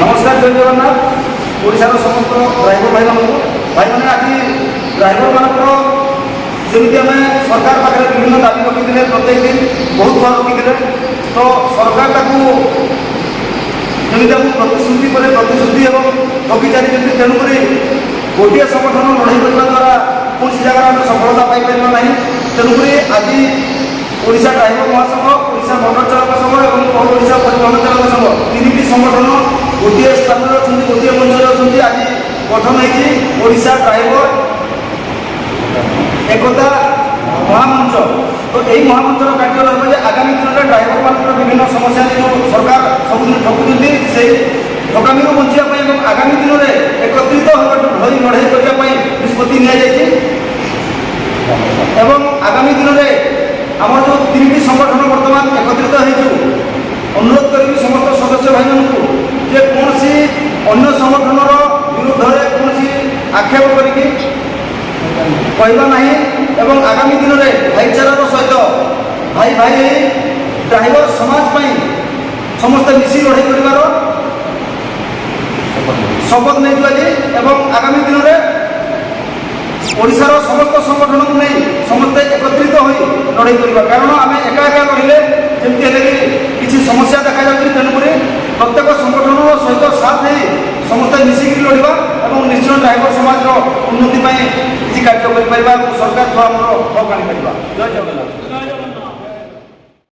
ନମସ୍କାର, ଜୟ ଜଗନ୍ନାଥ। ଓଡ଼ିଶାର ସମସ୍ତ ଡ୍ରାଇଭର ଭାଇମାନଙ୍କୁ, ଭାଇମାନେ, ଆଜି ଡ୍ରାଇଭରମାନଙ୍କର ଯେମିତି ଆମେ ସରକାର ପାଖରେ ବିଭିନ୍ନ ଦାବି ରଖିଥିଲେ, ପ୍ରତ୍ୟେକ ଦିନ ବହୁତ ଥର ରଖିଥିଲେ, ତ ସରକାର ତାକୁ ଯେମିତି ଆମକୁ ପ୍ରତିଶ୍ରୁତି ପରେ ପ୍ରତିଶ୍ରୁତି ଏବଂ ଠକି ଚାଲିଛନ୍ତି। ତେଣୁକରି ଗୋଟିଏ ସଂଗଠନ ଲଢ଼େଇ କରିବା ଦ୍ୱାରା କୌଣସି ଜାଗାରେ ଆମେ ସଫଳତା ପାଇପାରିବା ନାହିଁ। ତେଣୁକରି ଆଜି ଓଡ଼ିଶା ଡ୍ରାଇଭର ମହାସଂଘ, ଓଡ଼ିଶା ମଟର ଚାଳକ ସଂଘ ଏବଂ ଅଲ୍ ଓଡ଼ିଶା ପରିବହନ ଚାଳକ ସଂଘ, ତିନିଟି ସଂଗଠନ ଗୋଟିଏ ସ୍ଥାନରେ ଅଛନ୍ତି, ଗୋଟିଏ ମଞ୍ଚରେ ଅଛନ୍ତି। ଆଜି ଗଠନ ହେଇଛି ଓଡ଼ିଶା ଡ୍ରାଇଭର ଏକତା ମହାମଞ୍ଚ। ତ ଏହି ମହାମଞ୍ଚର କାର୍ଯ୍ୟ ରହିବ ଯେ ଆଗାମୀ ଦିନରେ ଡ୍ରାଇଭରମାନଙ୍କର ବିଭିନ୍ନ ସମସ୍ୟା, ଯେଉଁ ସରକାର ସବୁଦିନ ଠକୁଛନ୍ତି, ସେଇ ଠକାମିରୁ ବଞ୍ଚିବା ପାଇଁ ଏବଂ ଆଗାମୀ ଦିନରେ ଏକତ୍ରିତ ହୋଇ ଲଢ଼େଇ କରିବା ପାଇଁ ନିଷ୍ପତ୍ତି ନିଆଯାଇଛି। ଏବଂ ଆଗାମୀ ଦିନରେ ଆମର ଯେଉଁ ତିନିଟି ସଂଗଠନ ବର୍ତ୍ତମାନ ଏକତ୍ରିତ ହେଇଛୁ, ଅନୁରୋଧ କରିବି ସମସ୍ତ ସଦସ୍ୟ ଭାଇମାନଙ୍କୁ ଯେ କୌଣସି ଅନ୍ୟ ସଂଗଠନର ବିରୁଦ୍ଧରେ କୌଣସି ଆକ୍ଷେପ କରିକି କହିବା ନାହିଁ ଏବଂ ଆଗାମୀ ଦିନରେ ଭାଇଚାରାର ସହିତ ଭାଇ ଭାଇ ହେଇ ଡ୍ରାଇଭର ସମାଜ ପାଇଁ ସମସ୍ତେ ମିଶି ଲଢ଼େଇ କରିବାର ଶପଥ ନେଇଛୁ ଆଜି। ଏବଂ ଆଗାମୀ ଦିନରେ ଓଡ଼ିଶାର ସମସ୍ତ ସଂଗଠନକୁ ନେଇ ସମସ୍ତେ ଏକତ୍ରିତ ହୋଇ ଲଢ଼େଇ କରିବା, କାରଣ ଆମେ ଏକା ଏକା ଲଢ଼ିଲେ ଯେମିତି ହେଲେ ବି କିଛି ସମସ୍ୟା ଦେଖାଯାଉଛି। ତେଣୁକରି ପ୍ରତ୍ୟେକ ସଂଗଠନର ସହିତ ସାଥ ହେଇ ସମସ୍ତେ ମିଶିକିରି ଲଢ଼ିବା ଏବଂ ନିଶ୍ଚୟ ଡ୍ରାଇଭର ସମାଜର ଉନ୍ନତି ପାଇଁ କିଛି କାର୍ଯ୍ୟ କରିପାରିବା ଏବଂ ସରକାରଠୁ ଆମର ହକ୍ ଆଣିପାରିବା। ଜୟ ଜଗନ୍ନାଥ।